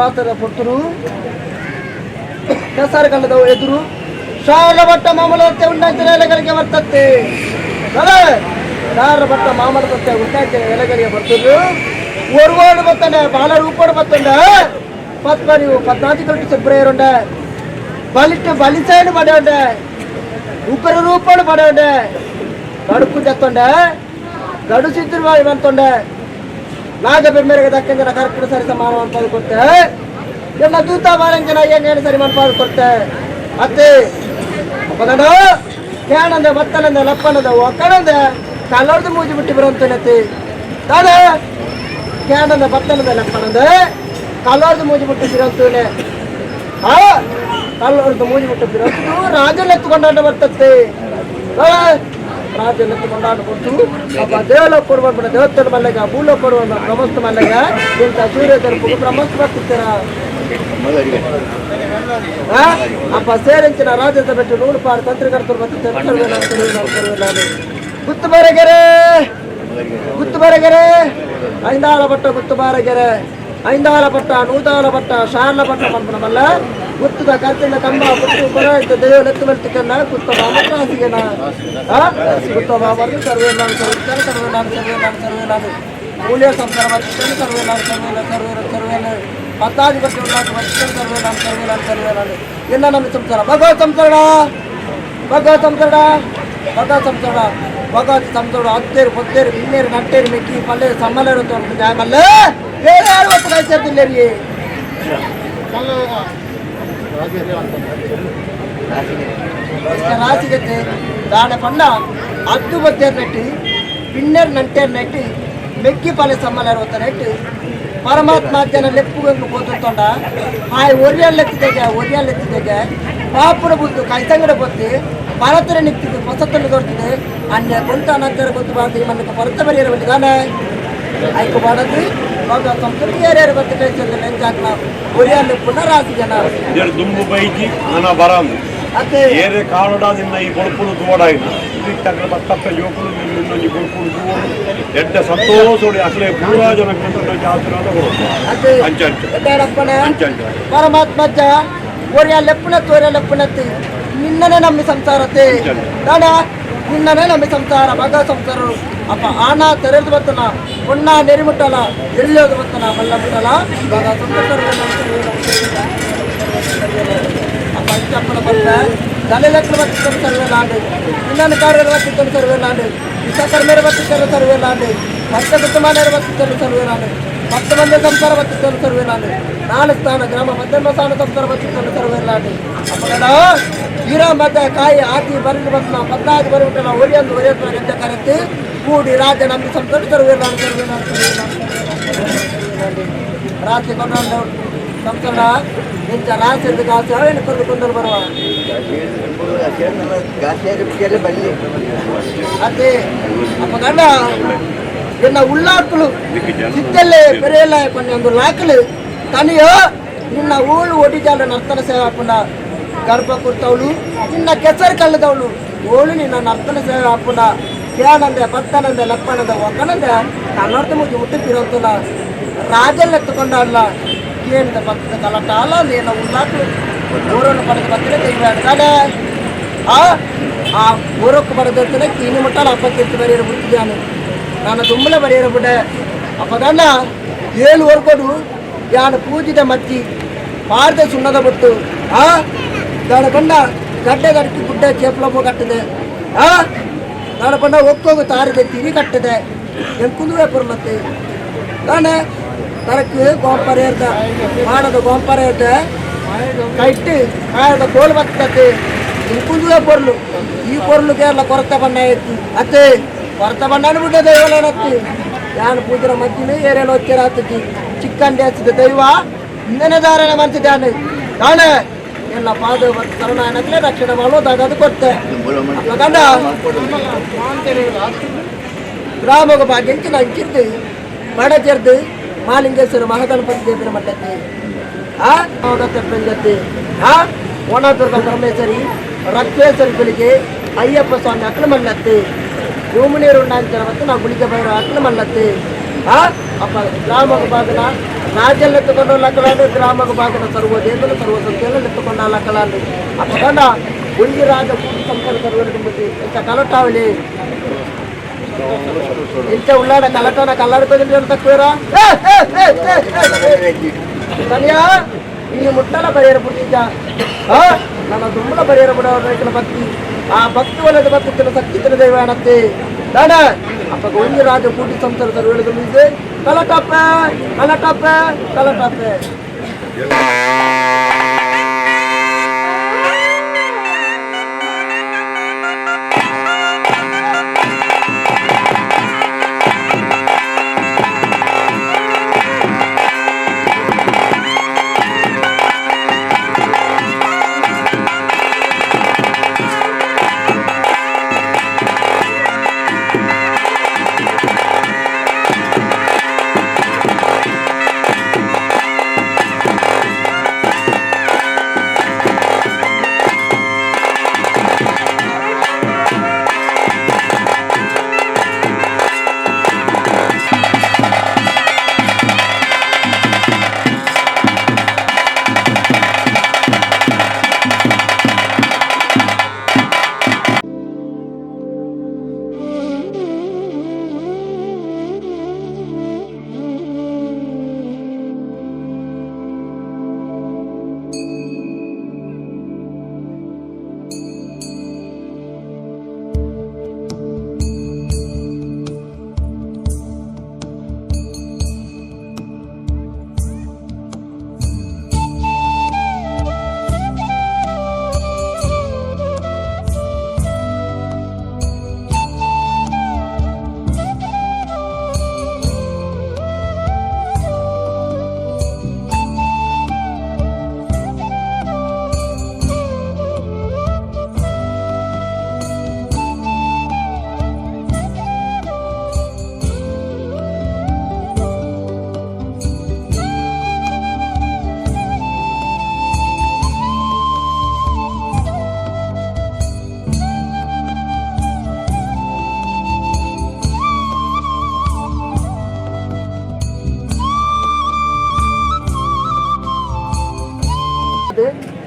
ರಾತ್ರಿ ಪೊರ್ತುರು ಕೆಸರು ಕಲ್ಲದ ಎದುರು ಶಾರಭಟ್ಟ ಮಾಮಲತ್ತೆ ಉಂಡಾಂಚಿನ ಎಲೆಗಳಿಗೆ ಬರ್ತತ್ತೆ. ಶಾರಭಟ್ಟ ಮಾಮಲತ್ತೆ ಉಂಡಾಂಚಿನ ಎಲೆಗಳಿಗೆ ಬರ್ತಿದ್ರು. ಒರುವಾಡು ಬತ್ತಂಡೆ ಬಾಲ ರೂಪೋಡು ಬತ್ತಂಡೆ ಪತ್ಮರಿವು ಪದ್ನಾತಿ ತೊಟ್ಟು ಸುಬ್ರಯರುಂಡೆ ಬಲಿಟ್ಟು ಬಲಿಸೈಡು ಪಡೆಯುಂಡೆ ಉಗ್ರ ರೂಪೋಡು ಪಡೆಯುಂಡೆ ಗಡುಕು ಜತ್ತೊಂಡೆ ಗಡು ಸಿದ್ಧರು ಬಂತೊಂಡೆ ನಾಗ ಬೆಮ್ಮೆರೆಗೆ ದಕ್ಕಂಜನ ಕರ್ಕಡ ಸರಿ ಸಮಾನ ಮನ್ಪಾದು ಕೊಡ್ತೆ ಎಲ್ಲ ದೂತ ಬಾರಂಜನ ಏನು ಸರಿ ಮನ್ಪಾದು ಕೊಡ್ತೆ ಅತ್ತೆ ಅಪ್ಪಗಡ ಕೇಣಂದೆ ಬತ್ತನಂದೆ ಲಪ್ಪನಂದೆ ಒಕ್ಕಣಂದೆ ಕಲ್ಲರ್ದು ಮೂಜಿ ಬಿಟ್ಟು ಬರಂತನತಿ ದಾದ ಕೇಣಂದೆ ಬತ್ತನಂದೆ ಲಪ್ಪನಂದೆ ಕಲ್ಲರ್ದು ಮೂಜಿ ಬಿಟ್ಟು ಬಿರಂತೂನೆ ಆ ಕಲ್ಲರ್ದು ಮೂಜಿ ಬಿಟ್ಟು ಬಿರಂತು ರಾಜನ ಎತ್ತುಕೊಂಡಾಟ ಬರ್ತತ್ತೆ ರಾಜನ ಎತ್ತುಕೊಂಡಾಟ ಕೊಡ್ತು ಅಪ್ಪ ದೇವಲೋಕ ಕೊಡುವ ದೇವಸ್ಥಾನ ಮಲ್ಲೆಗ ಭೂಲೋಕ ಕೊಡುವ ಬ್ರಹ್ಮಸ್ಥ ಮಲ್ಲೆಗ ಇಂಥ ಸೂರ್ಯ ತಲುಪು ಬ್ರಹ್ಮಸ್ಥ ಬರ್ತಿರ್ತಾರ ಅಪ್ಪ ಸೇರಿಂಚಿನ ರಾಜ್ಯದ ಬಿಟ್ಟು ನೂರು ಪಾರು ತಂತ್ರಿಕರ್ತರು ಮತ್ತು ಗುತ್ತು ಬಾರಗೆರೆ ಗುತ್ತು ಬಾರಗೆರೆ ಐಂದಾಳ ಪಟ್ಟ ಗುತ್ತು ಬಾರಗೆರೆ ಐಂದಾಳ ಪಟ್ಟ ನೂತಾಳ ಪಟ್ಟ ಶಾರ್ಲ ಪಟ್ಟ ಮನ್ಪನಮಲ್ಲ ಗುತ್ತದ ಕತ್ತಿನ ಕಂಬ ಗುತ್ತು ಬರ ದೇವ ನೆತ್ತು ಬೆಳ್ತಿಕನ್ನ ಗುತ್ತ ಬಾಮರಾಸಿಗೆನ ಗುತ್ತ ಬಾಮರ್ದು ಸರ್ವೇ ನಾನು ಸರ್ವೆ ಸರ್ವೇ ನಾನು ಸರ್ವೇ ನಾನು ಸರ್ವೇ ನಾನು ಮೂಲ್ಯ ಸಂಸಾರ ಬರ್ತಿದ್ದೇನೆ ಸರ್ವೇ ನಾನು ಸರ್ವೇ ಸರ್ವೇ ಸರ್ವೇ ಪತ್ತಾಧಿಪತಿ ಉಲ್ಲಾಸ ಬರ್ತಿದ್ದೇನೆ ಸರ್ವೇ ನಾನು ಸರ್ವೇ ನಾನು ಸರ್ವೇ ನಾನು ಎಲ್ಲ ನಮ್ಮ ಸಂಸಾರ ಭಗವತ್ ಸಂಸಾರ ಭಗವತ್ ಸಂಸಾರ ಭಗವತ್ ಸಂಸಾರ ಭಗವತ್ ಸಂಸಾರ ಹತ್ತೇರು ಪತ್ತೇರು ಇನ್ನೇರು ನಟ್ಟೇರು ಮೆಕ್ಕಿ ಪಲ್ಲೇರು ಸಮ್ಮಲೇರು ಮಲ್ಲೆ ಬೇರೆ ಯಾರು ಒತ್ತು ಕೈ ರಾಸಿಗತ್ತೆ ದಾಣ ಪಂಡ ಅದ್ದು ಬತ್ತೇರು ನೆಟ್ಟಿ ಪಿನ್ನೇರು ನಂಟೇರು ನೆಟ್ಟಿ ಮೆಕ್ಕಿ ಪಲ್ಲೆ ಸಮ್ಮಲೇರು ಒತ್ತ ನೆಟ್ಟು ಪರಮಾತ್ಮ ಜನ ಲೆಪ್ಪುಗಂದು పోతుంటా ಆ ಒರಿಯಲ್ಲೆತ್ತಿದೆಗೆ ಒರಿಯಲ್ಲೆತ್ತಿದೆಗೆ ಪಾಪುನ ಬುದ್ದು ಕೈಸಂಗಡ ಬೊತ್ತಿ ಪರತರ ನಿಕ್ತಿದ್ದು ಹೊಸತನ್ನು ದೊಡ್ತಿದೆ ಅನ್ಯ ಕೊಂತ ಅನಂತರ ಗೊತ್ತು ಬಾರದು ಮನ್ನಕ್ಕೆ ಪರತ ಬರಿಯರ ಬಂದಿದ್ದಾನೆ ಐಕು ಬಾಡದು ಸಂಸ್ಕೃತಿ ಯಾರ್ಯಾರು ಬತ್ತೆ ಕೈಸಂದ ನೆಂಚಾಕ್ಲ ಒರಿಯಲ್ಲು ಪುನರಾಸಿ ಜನ ದುಂಬು ಬೈಜಿ ನನ ಬರಾಂದು ಅತ್ತೆ ಏರೆ ಕಾಲಡ ನಿನ್ನ ಈ ಬೊಳ್ಪುಡು ದುವಡಾಯಿನ ಇದಕ್ಕೆ ತಕ್ಕ ಬತ್ತಪ್ಪ ಯುವಕರು ನಿನ್ನೊಂಜಿ ಬೊಳ್ಪುಡು ದುವಡು ಎಡ್ಡ ಸಂತೋಷೋಡಿ ಅಸಲೇ ಪೂರಾ ಜನಕ್ಕೆ ಆಶೀರ್ವಾದ ಕೊಡೋದು ಅತ್ತೆ ಅಂಚ ಅಂಚ ಎಡ್ಡಾರಪ್ಪನ ಅಂಚ ಅಂಚ ಪರಮಾತ್ಮ ಒರಿಯ ಲೆಪ್ಪುನತ್ತು ಒರಿಯ ಲೆಪ್ಪುನತ್ತು ನಿನ್ನನೆ ನಂಬಿ ಸಂಸಾರತೆ ದಾಡ ನಿನ್ನನೆ ನಂಬಿ ಸಂಸಾರ ಮಗ ಸಂಸಾರ ಅಪ್ಪ ಆನ ತೆರೆದು ಬತ್ತನ ಒಣ್ಣ ನೆರಿಮುಟ್ಟಲ ಎಲ್ಲಿಯೋದು ಬತ್ತನ ಮಲ್ಲ ಮುಟ್ಟಲ ಮಗ ಸಂಸಾರ ಅಪ್ಪ ಇಷ್ಟಪ್ಪನ ಬತ್ತ ತಲೆ ಲೆಕ್ಕ ಬತ್ತಿತ್ತು ಸರ್ವೆ ಲಾಂಡು ಇನ್ನೊಂದು ಕಾರ್ಯ ಬತ್ತಿತ್ತು ಸರ್ವೆ ಲಾಂಡು ವಿಶ್ವಕರ್ಮರ ಬತ್ತಿತ್ತು ಸರ್ವೆ ಲಾಂಡು ಪತ್ತ ಕುಟುಂಬ ಬತ್ತಿತ್ತು ಸರ್ವೆ ಲಾಂಡು ಪತ್ತು ಮಂದಿ ಸಂಸಾರ ಬತ್ತಿತ್ತು ಸರ್ವೆ ಲಾಂಡು ನಾಲ್ಕು ಸ್ಥಾನ ಗ್ರಾಮ ಮಧ್ಯಮ ಸ್ಥಾನ ಸಂಸಾರ ಬತ್ತಿತ್ತು ಸರ್ವೆ ಲಾಂಡು ಅಪ್ಪಗಡ ಈರ ಮದ್ದ ಕಾಯಿ ಆತಿ ಬರಿದು ಬತ್ತನ ಪದ್ದಾದಿ ಬರಿಬಿಟ್ಟನ ಒರಿಯಂದು ಒರಿಯಂದು ಗೆದ್ದ ಕರೆತಿ ಕೂಡಿ ರಾಜ ನಮ್ಗೆ ಸಂಸಾರ ಸರ್ವೆ ಲಾಂಡು ಸರ್ವೆ ಲಾಂಡು ಸರ್ವೆ ಲಾಂಡು ರಾತ್ರಿ ಕೊಂಡಾಂಡ ಸಂಸಾರ ಇಂಚ ರಾತ್ರಿ ಕಾಸು ಏನು ಕೊಂಡು ಕೊಂಡರು ಬರುವ ಬಲ್ಲಿ ಅದೇ ಅಪ್ಪ ಗಂಡ ಎನ್ನ ಉಳ್ಳಾಕ್ಲು ಸಿತ್ತಲ್ಲೇ ಪೆರೆಯಲ್ಲ ಒಂದು ಲಾಕ್ಲು ತನಿಯೋ ನಿನ್ನ ಊಳು ಒಡಿಜಾಲ ನರ್ತನ ಸೇವೆ ಹಾಪುಂಡ ಗರ್ಭ ಕುರ್ತವಳು ನಿನ್ನ ಕೆಸರು ಕಲ್ಲದವಳು ಓಳು ನಿನ್ನ ನರ್ತನ ಸೇವೆ ಹಾಪುಂಡ ಕೇನಂದೆ ಪತ್ತನಂದೆ ಲಪ್ಪನಂದೆ ಒಕ್ಕನಂದೆ ಕನ್ನಡದ ಮುಗಿ ಮುಟ್ಟಿ ಪಿರಂತುಲ ರಾಜಲ್ಲೆತ್ತುಕೊಂಡಲ್ಲ ಕೇಂದ್ರ ಪತ್ತದ ಕಲಟಾಲ ನಿನ್ನ ಉಳ್ಳಾಕ್ಲು ಊರನ್ನು ಪಡೆದು ಬತ್ತಿನ ದೈವ ಆ ಆ ಊರಕ್ಕೆ ಬರೆದಿರ್ತಾನೆ ಕೀನಿ ಮುಟ್ಟಲ್ಲ ಅಪ್ಪ ಕೀರ್ತಿ ಬರೆಯರು ಬಿಡ್ತಿದ್ದಾನೆ ನಾನು ದುಮ್ಮಲ ಬರೆಯರು ಬಿಡೆ ಅಪ್ಪಗಣ್ಣ ಏಳು ವರ್ಕೊಡು ಯಾನು ಪೂಜಿದ ಮಜ್ಜಿ ಪಾರ್ದ ಸುಣ್ಣದ ಬಿಟ್ಟು ಆ ದಾಡ ಬಂಡ ಗಡ್ಡೆ ಗಡ್ಕಿ ಗುಡ್ಡೆ ಚೇಪ್ಲೊಬ್ಬ ಕಟ್ಟಿದೆ ಆ ದಾಡ ಬಂಡ ಒಕ್ಕೋಗು ತಾರಿದೆ ತಿರಿ ಕಟ್ಟಿದೆ ಎಂಕುಂದುವೆ ಪುರ್ಲತ್ತೆ தானே தனக்கு கோப்பரே இருந்த மானத கோப்பரே இருந்த ಕೈಟ್ ಕಾಯದ ಕೋಲು ಬರ್ತದೆ ಇಂಕುಂದುವೆ ಪೊರ್ಲು ಈ ಪೊರ್ಲು ಕೇರಳ ಕೊರತೆ ಬಣ್ಣ ಎತ್ತಿ ಅತ್ತೆ ಕೊರತೆ ಬಣ್ಣನು ಬಿಟ್ಟ ದೈವಲೇನತ್ತಿ ಯಾನು ಪೂಜನ ಮಜ್ಜಿನ ಏರೇನು వచ్చేరాత్రికి ಚಿಕ್ಕನ್ ಡೇಸಿದ ದೈವ ಇಂದನೆ ಮಂಚಿದ್ದಾನೆ ತಾನೆ ಎಲ್ಲ ಪಾದ ಶರಣಾಯನಕ್ಲೆ ರಕ್ಷಣೆ ಮಾಡೋದಾಗದು ಕೊಡ್ತೆ ಗಂಡ ಗ್ರಾಮಗ ಭಾಗ್ಯಂಚಿನ ಅಂಚಿದ್ದು ಬಡಜರ್ದು ಮಾಲಿಂಗೇಶ್ವರ ಮಹಾಗಣಪತಿ ದೇವರ ಮಟ್ಟಕ್ಕೆ ಆ ತೆಪ್ಪಂಜತ್ತಿ ಆ ಓಣಾದುರ್ಗ ಪರಮೇಶ್ವರಿ ರಕ್ತೇಶ್ವರಿ ಗುಳಿಗೆ ಅಯ್ಯಪ್ಪ ಸ್ವಾಮಿ ಅಕ್ಲ ಮಲ್ಲತ್ತಿ ಭೂಮಿನೀರು ಉಂಡಾಂಚನ ಮತ್ತು ನಾವು ಗುಳಿಗೆ ಬೈರ ಅಕ್ಲ ಮಲ್ಲತ್ತಿ ಅಪ್ಪ ಗ್ರಾಮಕ್ಕೆ ಬಾಗಿನ ರಾಜ್ಯ ಎತ್ತುಕೊಂಡು ಲಕ್ಕಲಾಂಡು ಗ್ರಾಮಕ್ಕೆ ಬಾಗಿನ ಸರ್ವ ದೇವನು ಸರ್ವ ಸಂಸ್ಥೆಯನ್ನು ಎತ್ತುಕೊಂಡ ಲಕ್ಕಲಾಂಡು ಅಪ್ಪ ಕಂಡ ಒಂಜಿ ರಾಜ ಕೂಟಿ ಸಂಸಾರ ಸರ್ವ ತುಂಬುತ್ತಿ ಇಂಥ ಕಲಟಾವಲಿ ಇಂಥ ಉಳ್ಳಾಡ ಕಲಟನ ಕಲ್ಲಾಡ್ಕೋದಿಲ್ಲ ತక్కుವರಾ ತನಿಯಾ ಈ ಮುಟ್ಟಲ ಪರಿಹಾರ ಪುಟ್ಟಿದ್ದ ನನ್ನ ದುಮ್ಮಲ ಪರಿಹಾರ ಬಿಡೋ ಭಕ್ತಿ ಆ ಭಕ್ತಿ ಒಲ್ಲದ ಭಕ್ತಿ ಸಕ್ತಿನ ದೈವ ಅಣತ್ತೆ ದಾಡ ಅಪ್ಪ ಒಂಜಿ ರಾಜ ಕೂಟಿ ಸಂಸಾರ ಸರ್ವ ತುಂಬಿದ್ದೆ ಕಲಟಪ್ಪ ಕಲಟಪ್ಪ ಕಲಟಪ್ಪ.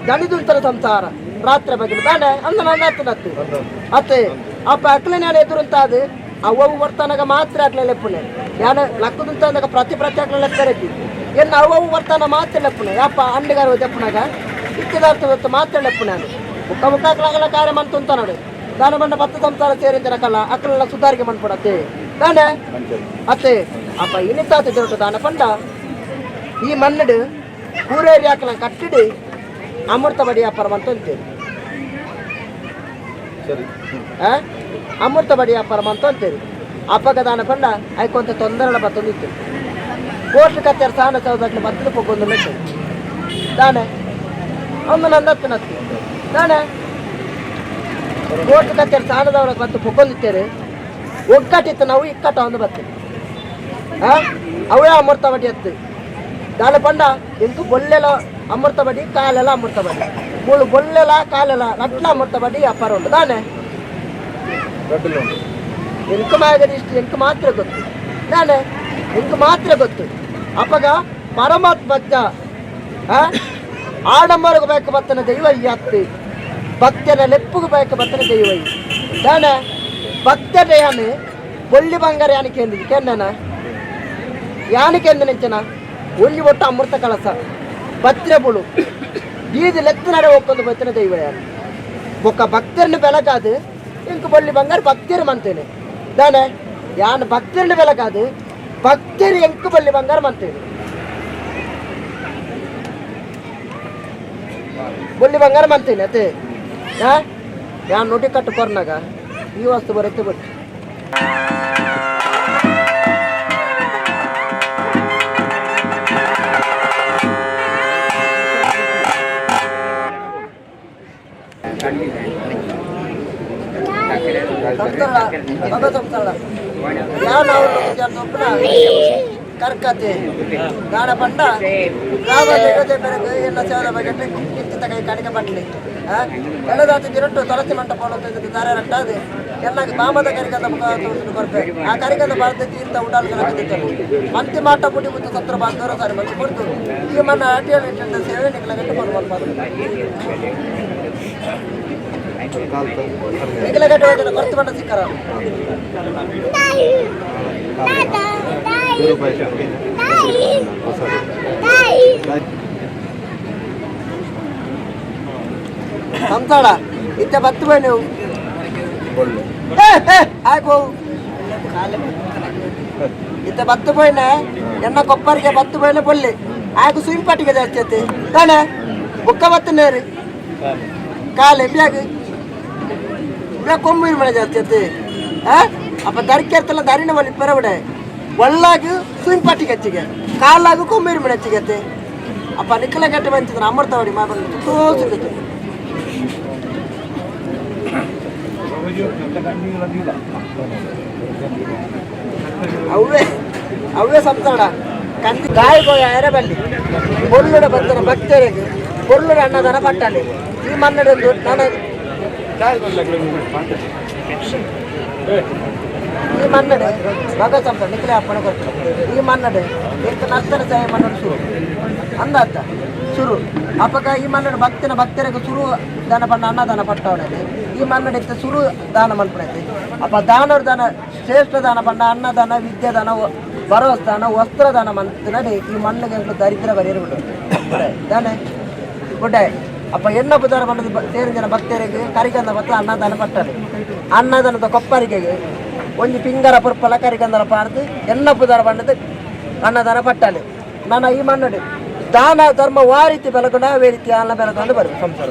ದಣಿದುಂತರ ಸಂಸಾರ ರಾತ್ರಿ ಬಗ್ಗೆ ಬೇಡ ಅಂದ ನನ್ನ ಹತ್ತು ಅತ್ತೆ ಅಪ್ಪ ಅಕ್ಲೆ ನಾನು ಎದುರುಂತಾದ ಅವ್ವವು ವರ್ತನಗ ಮಾತ್ರ ಅಕ್ಲೆ ಲೆಪ್ಪುನೆ ಯಾನ ಲಕ್ಕದುಂತ ಅಂದಾಗ ಪ್ರತಿ ಪ್ರತಿ ಅಕ್ಲೆ ಲೆಕ್ಕರೆತ್ತಿ ಎನ್ನ ಅವ್ವವು ವರ್ತನ ಮಾತ್ರ ಲೆಪ್ಪುನೆ ಯಪ್ಪ ಅಂಡಿಗಾರ ದೆಪ್ಪುನಾಗ ಇತ್ತದಾರ್ಥ ಮಾತ್ರ ಲೆಪ್ಪುನೆ ನಾನು ಮುಖ ಮುಖ ಅಕ್ಲಾಗಲ ಕಾರ್ಯ ಮಂತುಂತ ನೋಡು ದಾನ ಬಂಡ ಪತ್ತು ಸಂಸಾರ ಸೇರಿಂತಿರಕಲ್ಲ ಅಕ್ಲೆಲ್ಲ ಸುಧಾರಿಗೆ ಮನ್ಪಡತ್ತೆ ದಾನೆ ಅತ್ತೆ ಅಪ್ಪ ಇನಿತಾತ ಜೊತೆ ದಾನ ಪಂಡ ಈ ಮನ್ನಡು ಕೂರೇರಿ ಹಾಕಲ ಕಟ್ಟಿಡಿ ಅಮೃತ ಬಡಿ ವ್ಯಾಪಾರ ಅಂತ ಅಂತೀರಿ. ಸರಿ. ಅಮೃತ ಬಡಿ ವ್ಯಾಪಾರ ಅಂತ ಅಂತೀರಿ. ಅಪ್ಪಗ ದಾನ ಪಂಡ ಐಕೊಂತ ತೊಂದರೆಗಳ ಬತ್ತೊಂದಿತ್ತು ಕೋರ್ಟ್ ಕತ್ತೆರ ಸಾನ ಚೌದಾಕ್ಲೆ ಬತ್ತದ ಪೊಕ್ಕೊಂದು ಮೆಟ್ಟು ದಾನೆ ಒಂದು ನಂದತ್ತು ನತ್ತು ದಾನೆ ಕೋರ್ಟ್ ಕತ್ತೆರ ಸಾಣದವರ ಬತ್ತು ಪೊಕ್ಕೊಂದಿತ್ತೇರಿ ಒಗ್ಗಟ್ಟಿತ್ತು ನಾವು ಇಕ್ಕಟ್ಟ ಒಂದು ಬತ್ತು ಅವೇ ಅಮೃತ ಬಡಿ ಎತ್ತು ದಾನ ಪಂಡ ಇಂಕು ಬೊಲ್ಲೆಲ ಅಮೃತ ಬಡಿ ಕಾಲೆಲ್ಲ ಅಮೃತ ಬಡಿ ಮುಳ್ಳು ಬೊಲ್ಲೆಲ ಕಾಲೆಲ ರಟ್ಲ ಅಮೃತ ಬಡಿ ವ್ಯಾಪಾರ ಉಂಟು ದಾನೆ ಎಂಕ ಮಾಯಗದಿ ಇಷ್ಟು ಎಂಕ ಮಾತ್ರ ಗೊತ್ತು ನಾನೆ ಎಂಕ ಮಾತ್ರ ಗೊತ್ತು. ಅಪ್ಪಗ ಪರಮಾತ್ಮ ಆಡಂಬರಗು ಬೇಕು ಬತ್ತನ ದೈವ ಈ ಅತ್ತಿ ಭಕ್ತನ ಲೆಪ್ಪುಗು ಬೇಕು ಬತ್ತನ ದೈವ ಈ ದಾನೆ ಭಕ್ತರ ಯಾನೆ ಬೊಳ್ಳಿ ಬಂಗಾರ ಯಾನಿಕೆ ಎಂದಿದ್ದು ಕೆಂದನ ಯಾನಿಕೆ ಎಂದ ನೆಂಚನ ಒಳ್ಳಿ ಒಟ್ಟು ಅಮೃತ ಕಳಸ ಪತ್ರೆ ಬುಳು ಬೀದಿ ಲೆತ್ತ ನಡೆ ಹೋಗ್ಕೊಂಡು ಬತ್ತನ ದೈವ ಯಾನು ಬೊಕ್ಕ ಭಕ್ತರನ್ನು ಬೆಳಕಾದು ಇಂಕ ಬೊಳ್ಳಿ ಬಂಗಾರ ಭಕ್ತರು ಮಂತೇನೆ ದಾನೆ ಯಾನ್ ಭಕ್ತರನ್ನು ಬೆಳಕಾದು ಭಕ್ತರು ಎಂಕು ಬೊಳ್ಳಿ ಬಂಗಾರ ಮಂತೇನೆ ಬೊಳ್ಳಿ ಬಂಗಾರ ಮಂತೇನೆ ಅತ್ತೆ ಯಾನ್ ನುಡಿ ಕಟ್ಟು ಕೊರ್ನಾಗ ಈ ವಸ್ತು ಬರುತ್ತೆ ಬಿಟ್ಟು ಕರ್ಕತೆ ದಾನ ಪಂಡ ಗ್ರಾಮ ದೇವತೆ ಬೆರಗು ಎಲ್ಲ ಸೇವದ ಬಗ್ಗೆ ನಿತ್ಯ ಕೈ ಕಾಣಿಕೆ ಪಟ್ಲಿ ಎಲ್ಲದಾತ ದಿನಟ್ಟು ತುಳಸಿ ಮಂಟಪ ದಾರ ರಟ್ಟಾದು ಎಲ್ಲ ಮಾಮದ ಕರಿಕಂದ ಮುಖ ಕೊರ್ಪೆ ಆ ಕರಿಕಂದ ಭಾರತ ತೀರ್ಥ ಉಡಾಲ್ ಕನಕದಿತ್ತಲು ಮಂತಿ ಮಾಟ ಪುಡಿ ಮತ್ತು ಸತ್ರ ಬಾಂಧವರು ಸಾರಿ ಮಂತಿ ಕೊಡ್ತು ಈಗ ಮನ್ನ ಆಟಿಯಲ್ಲಿ ಸೇವೆ ನಿಗ್ಲಗಟ್ಟು ಕೊಡುವ ನಿಗ್ಲಗಟ್ಟು ಹೋದ್ರೆ ಕೊರ್ತು ಬಣ್ಣ ಸಿಕ್ಕರ ಸಂತಾಳ ಇತ್ತ ಬತ್ತು ಬೈ ನೀವು ಆಯ್ಕೋ ಇತ್ತ ಬತ್ತು ಪೋಯಿನ ಎನ್ನ ಕೊಪ್ಪರಿಗೆ ಬತ್ತು ಪೋಯಿನ ಪೊಲ್ಲಿ ಆಯ್ಕು ಸುಯಿನ್ ಪಟ್ಟಿಗೆ ಜಾಸ್ತಿ ಐತಿ ತಾನೆ ಬುಕ್ಕ ಬತ್ತು ನೇರು ಕಾಲು ಎಂಬ್ಯಾಗ ಇಂಬ್ಯಾಗ ಕೊಂಬು ಮನೆ ಜಾಸ್ತಿ ಐತಿ ಅಪ್ಪ ದರ್ಕೆ ಇರ್ತಲ್ಲ ದರಿನ ಒಲ್ಲಿ ಪೆರವಡೆ ಒಳ್ಳಾಗ ಸುಯಿನ್ ಪಟ್ಟಿಗೆ ಹಚ್ಚಿಗೆ ಕಾಲಾಗ ಕೊಂಬು ಮನೆ ಹಚ್ಚಿಗೆ ಅಪ್ಪ ನಿಕ್ಕಲ ಗಟ್ಟೆ ಬಂತಿದ್ರು ಅಮೃತವಾಡಿ ಮಾ ಬಂದು ತೋಸಿದ್ದು ಅವೇ ಅವೇ ಸಂಸಾರ ಕಂದಿ ಗಾಯಗೋಯ ಎರಬಲ್ಲಿ ಪೊರ್ಲುಡ ಬರ್ತನ ಭಕ್ತರಿಗೆ ಪೊರ್ಲುಡ ಅನ್ನದಾನ ಪಟ್ಟಲ್ಲಿ ಈ ಮನ್ನಡೊಂದು ನಾನು ಈ ಮನ್ನಡೆ ಭಗ ಸಂಸಾರ ನಿಖಿಲ ಅಪ್ಪಣೆ ಕೊಡ್ತಾರೆ ಈ ಮನ್ನಡೆ ಎಂತ ನರ್ತನ ಸೇವೆ ಮನ್ನಡು ಶುರು ಅಂದಾತ ಶುರು ಅಪಕ ಈ ಮನ್ನಡ ಭಕ್ತನ ಭಕ್ತರಿಗೆ ಸುರು ದಾನ ಪಣ್ಣ ಅನ್ನದಾನ ಪಟ್ಟವನೈತೆ ಈ ಮನ್ನಡೆ ಇತ್ತ ಸುರು ದಾನ ಮಲ್ಪಡೈತೆ ಅಪ್ಪ ದಾನವ್ರ ದಾನ ಶ್ರೇಷ್ಠ ದಾನ ಪಣ್ಣ ಅನ್ನದಾನ ವಿದ್ಯಾದಾನ ಭರವಸ್ದಾನ ವಸ್ತ್ರದಾನ ಮಂತನಡೆ ಈ ಮಣ್ಣಿಗೆ ಎಂಕ್ಲು ದರಿದ್ರ ಬರೆಯರ್ಬಿಡು ದಾನೆ ಗುಡ್ಡೆ ಅಪ್ಪ ಎಣ್ಣ ಬುಧಾರ ಬಣ್ಣದ ತೇರು ಜನ ಭಕ್ತರಿಗೆ ಕರಿಗಂಧ ಮತ್ತು ಅನ್ನದಾನ ಪಟ್ಟರು ಅನ್ನದಾನದ ಕೊಪ್ಪರಿಗೆಗೆ ಒಂಜಿ ಪಿಂಗರ ಪುರ್ಪಲ ಕರಿಗಂಧನ ಪಾಡ್ದು ಎಣ್ಣ ಪುದಾರ ಬಣ್ಣದ ಅನ್ನದಾನ ಪಟ್ಟಲೆ ನನ್ನ ಈ ಮನ್ನಡೆ ದಾನ ಧರ್ಮ ವಾ ರೀತಿ ಬೆಳಕೊಂಡು ಅವೇ ರೀತಿ ಅನ್ನ ಬೆಳಕೊಂಡು ಬರುತ್ತೆ ಸಂಸಾರ.